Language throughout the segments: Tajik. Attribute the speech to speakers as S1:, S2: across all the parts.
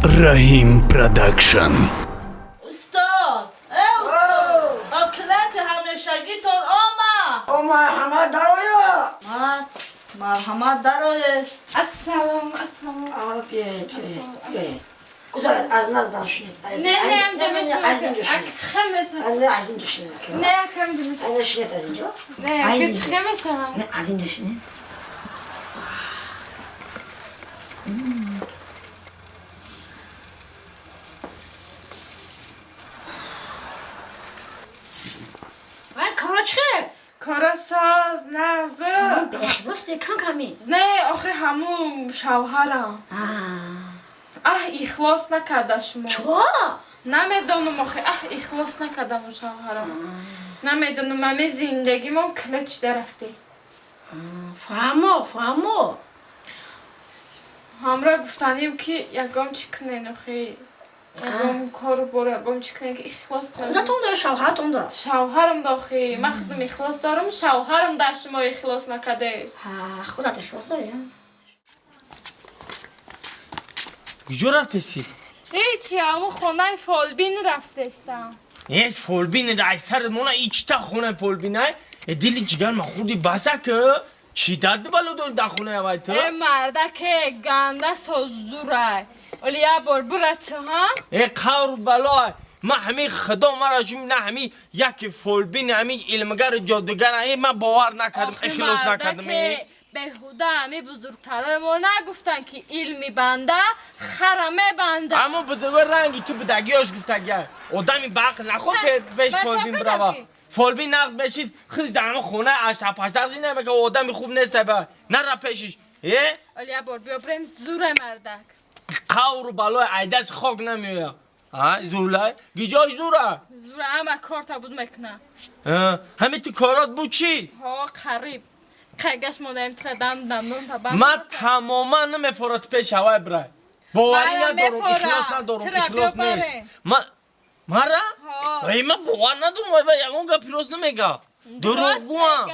S1: Раҳим Продакшн.
S2: Устод, э устод, ба клиенти ҳамешагитон омад.
S3: Марҳамат, дарояд.
S2: Марҳамат, дароед.
S4: Ассалом, ассалом.
S3: Биёед, биёед, биёед. Гузаред, аз наздам шунед.
S4: Не, не, амҷа мешавам.
S3: Аз инҷо шунед.
S4: Ак чхе мешавам.
S3: Не, аз инҷо шунед.
S4: Не, ак амҷа мешавам.
S3: Не, шунед аз инҷо.
S4: Не, ак чхе мешавам.
S3: Не, аз инҷо шунед. Вай, кора чхел?
S4: Кора соз, нағз.
S3: Ихлос не, кам ками.
S4: Не, охи ҳаму шавҳарам. Аҳ, ихлос накарда шумо.
S3: Чо?
S4: Намедонам, охи, аҳ, ихлос накардаму шавҳарам. Намедонам, ами зиндагимон кила чида рафтест.
S3: Фаҳмо, фаҳмо.
S4: Ҳамра гуфтанем, ки ягон чӣ кунен, охи. Ягон кору бор, ягон чӣ кунен, ки ихлос кунем.
S3: Худатон да, шавҳаратон да?
S4: Шавҳарам да, охи. Ман худам ихлос дорам, шавҳарам да шумо ихлос накардест.
S3: Худат ихлос дорӣ?
S5: Куҷо рафтеси?
S4: Ҳечи, ҳамун хонаи фолбин рафтестам.
S5: Э, фолбин ай сарат мона, ичта хонаи фолбинай. Э, дили ҷигар ма хурди, баса ки чӣ дарду бало дори дар хонаи аввай ту?
S4: Э, мардаке ганда соззурай. Оли як бор бира ту, ҳа?
S5: Э, қавру бало, ман ҳамин худо мара шум на, ҳамин яки фолбин, ҳамин илмгари ҷодугар, э, ман бовар накардам, ихлос накардам.
S4: Мардаке, беҳуда ҳами бузургтарои мо нагуфтанд, ки илми банда хара мебанда.
S5: Аммо бузурго ранги ту будагиёш гуфтагия. Одами баақл наход пеш фолбин бирава. Фолбин нағз мешид, хиз дар ҳамин хона аштапаштақ зина мека, одами хуб нест, нара пешиш, э.
S4: Оли як бор биё бирем, зуре мардак.
S5: Қавру балои айдас хок намеоя. Зулай гиҷош зура.
S4: Зура, ҳама корта буд мекуна.
S5: Ҳамин ту корот буд чӣ?
S4: Ҳо, қариб қайгаш модаем, тира дам дандон таба.
S5: Ман тамоман намефорад пеш ҳавай бирай. Боварӣ надорум, ихлос надорум, ихлос нест. Мара ман бовар надорум, ягон гапи рост намега. Дурӯғгӯам,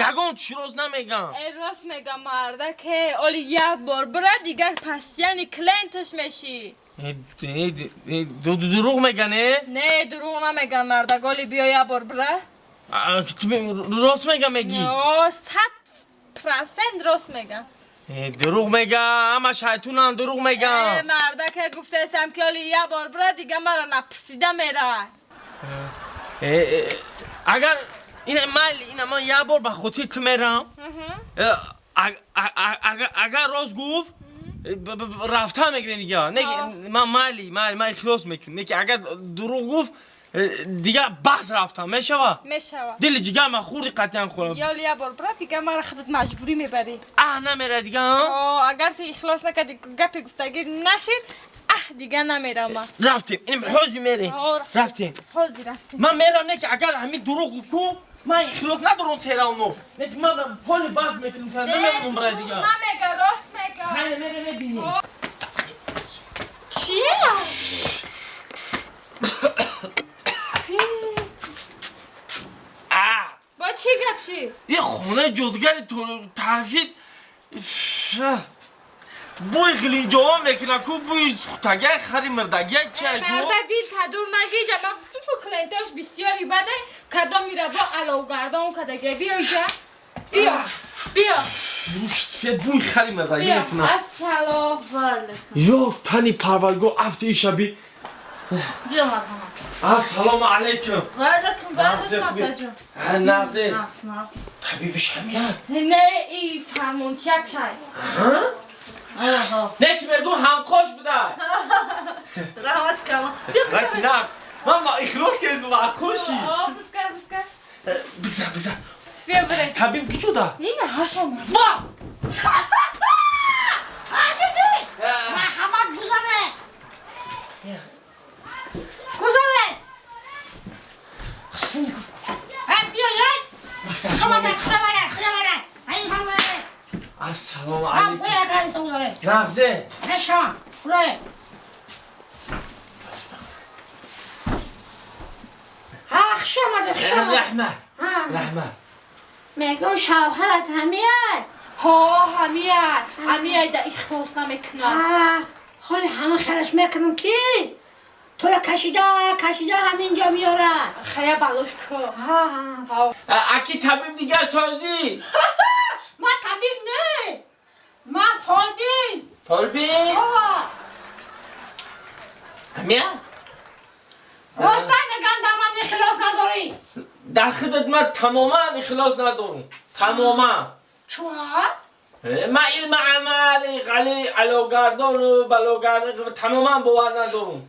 S5: ягон чӣ рост намегам.
S4: Э, рост мега, мардаке. Оли як бор бира, дига постоянный клиенташ мешӣ.
S5: Дурӯғ мега, не?
S4: Не, дурӯғ намеган, мардак. Оли биё, як бор бира.
S5: Рост мега мегӣ?
S4: 100% рост мегам.
S5: Дурӯғ мега, ҳама шайтонан, дурӯғ мегам.
S4: Мардаке, гуфтаестам, ки оли як бор бира, дига мара напурсида мера.
S5: Агар ина майли, ина ман як бор ба хотири ту мерам. Агар рост гуфт, рафта мегирем дига. Не, ман майли, майли, ман ихлос мекунам. Не ки агар дурӯғ гуфт, дига баҳс рафтам мешава.
S4: Мешава.
S5: Дили ҷигар ман хурди, қатъиян хӯрам.
S4: Ёли як бор бира, дига мара худат маҷбурӣ мебарӣ.
S5: Аҳ, намера дига?
S4: Агар ту ихлос накардӣ, гапи гуфтагӣ нашид, аҳ, дига намерам ман.
S5: Рафтем, ин ҳози мерем. Рафтем.
S4: Ҳози рафтем.
S5: Ман мерам, не ки агар ҳамин дурӯғ гуфту, ман ихлос надорам серавно. Не ки ман поли баҳс мекунам, намемонам бирай дига.
S4: Намега, рост мега.
S5: Хайна, мерем, мебинем.
S4: Чие? Бо чӣ гап чӣ?
S5: Ин хонаи ҷодугари тарфид бӯи ғилинҷово мекунад ку, бӯи сухтагия, хари мирдагия чия ку.
S4: Марда, дил тадур нагиҷа. Ман гуфтум ку, клиентош бисёри бадай, кадом мира бо аловгардон кадаге. Биё иҷа, биё, биё.
S5: Руш сфед, бӯи хари мирдагия мекунад.
S4: Ассалом.
S5: Ё тани парваргоҳ, афти ишаби.
S2: Биё, марҳамат.
S5: Ассалому алайкум.
S2: Ваалайкум, ваалайкум, акаҷон.
S5: Нағзе?
S2: Нағз, нағз.
S5: Табибиш ҳамия?
S4: Не, и фармонтияк чай.
S5: Не ки мегӯм, ҳамқош буда.
S2: Раҳмат кама.
S5: Нағз, ман ихлос кардам, маъқулши.
S4: Бискар, бискар.
S5: Бигзар, бигзар.
S4: Биё, бирем.
S5: Табиб ки шуда?
S4: Ина ҳашама.
S5: Ва.
S3: Ҳашиди, марҳамат, гузаре, гузаре. Биёед, хушомадед, хушомадед, хушомадед.
S5: Ассалому алайкум. Нағзе?
S3: Мешавам. Худое. Хуш омадед, хуш омадед.
S5: Раҳмат, раҳмат.
S3: Мегӯм, шавҳарат ҳамияй?
S4: Ҳо, ҳамияй, ҳамияй, да ихлос намекунад.
S3: Ҳоли ҳама хелаш мекунам ки туро кашида кашида ҳаминҷо меорад.
S4: Хая балош ку.
S3: Ҳа, ҳа.
S5: Аки табиб дигар созӣ.
S3: Ман табиб не, ман фолбин.
S5: Фолбин?
S3: Ҳа.
S5: Ҳамия?
S3: Роста мегам, дар ман ихлос надорӣ.
S5: Дар худат ман тамоман ихлос надорам. Тамоман.
S3: Чуа?
S5: Ман илми амал, ғали алогардону балогардон тамоман бовар надорам.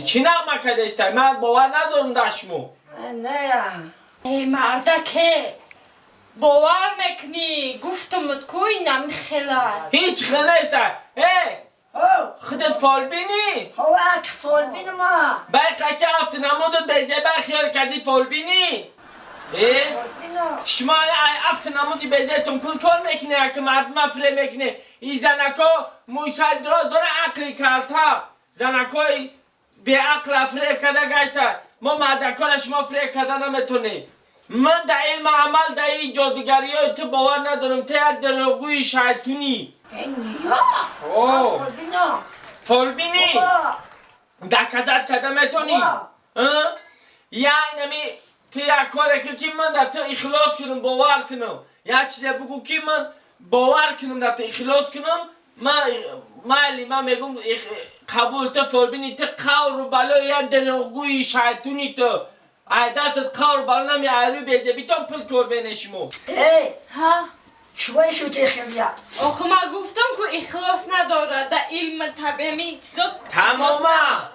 S5: Чӣ нағма кардастай? Ман бовар надорам дар шумо.
S3: Не.
S4: Эй, мардаке, бовар мекунӣ, гуфтамут ку, инами хела.
S5: Ҳеҷ хел нестай. Э, худат фолбинӣ?
S3: Ҳовак фолбинма.
S5: Бай қаки ҳафт намудут безеба хиёл кардӣ фолбинӣ? Э?
S3: Фолбино.
S5: Шумо ай ҳафт намуди безетон пул кор мекунӣ, аки мардума фиреб мекунӣ. И занако мӯйсари дроз дора, ақли калта. Занакои беақла фиреб карда гашта. Мо мардакора шумо фиреб карда наметонед. Ман дар илму амал, дар ин ҷодугариҳои ту бовар надорам. Ту як дурӯғгӯи шайтунӣ.
S3: Э, ния.
S5: О.
S3: Фолбино.
S5: Фолбинӣ? Доказать карда метонӣ? Я инами ту як коре ки ки ман дар ту ихлос кунам, бовар кунам. Як чизе бугӯ ки ман бовар кунам, дар ту ихлос кунам. Ман майли, ман мегум қабул, ту фолбинӣ, ту қавру балои як дурӯғгӯи шайтунӣ ту. Ай дастат қавру бало нами, айрӯи безебитон пул кор мене шумо.
S3: Эй,
S4: Ҳа.
S3: чувай шуд хелия?
S4: Охи, ман гуфтам ку, ихлос надорад да илми табиами чизо.
S5: Тамоман.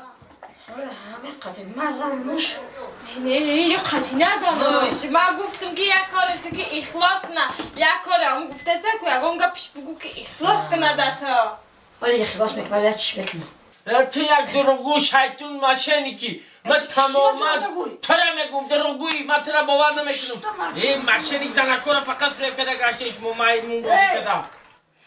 S3: Ҳама қадим мазанмуш.
S4: Не, не, ё қати назанош. Ман гуфтам ки як коре ку ки ихлос куна. Як коре ам гуфтаса ку, ягон гапиш бугу ки ихлос куна да то.
S3: Вале ихлос мекунам, я чиш мекунам?
S5: Ту як дурӯғгӯ, шайтун, мошенник ӣ. Ман тамоман тура мегум, дурӯғгӯӣ, ман тура бовар намекунам. Э, мошенник, занакора фақат фиреб карда гаштаи шумо, маймунбозӣ карда.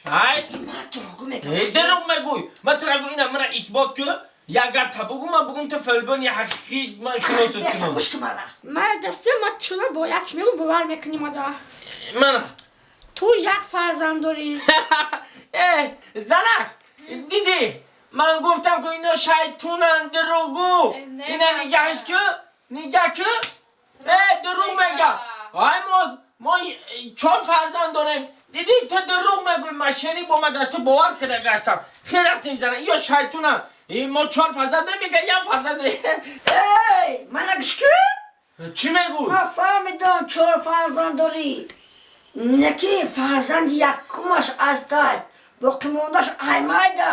S5: Ай?
S3: Ман дурӯғгӯ мегам?
S5: Э, дурӯғ мегӯй. Ман тура гӯ, ина мара исбот кун. Як гап та бугу, ман бугум ту фолбини ҳақиқӣ, ман ихлосат
S3: Беса
S5: кунам.
S3: Гӯш кун мара. Ман дасте ма чуна бо як чӣ мегум, бовар мекунӣ мада?
S5: Мана.
S3: Ту як фарзанд дорӣ.
S5: Э, занак, дидӣ? Ман гуфтам ку, ино шайтунанд, дурӯғгӯ.
S4: Э, не,
S5: Ина
S4: мама.
S5: нигаҳш ку, нигаҳ ку. Э, дурӯғ мега. Ай, мо чор фарзанд дорем. Дидӣ, ту дурӯғ мегӯӣ, мошенник, бо ман дар ту бовар карда гаштам. Хел рафтем, зана, ё шайтунанд. Э, мо чор фарзанд дорем, мега як фарзанд дорем.
S3: Эй, мана гӯш кун.
S5: Чӣ мегӯй?
S3: Ман фаҳмидам, чор фарзанд дорӣ. Неки фарзанди якумаш аз тай, боқимондааш аймайда.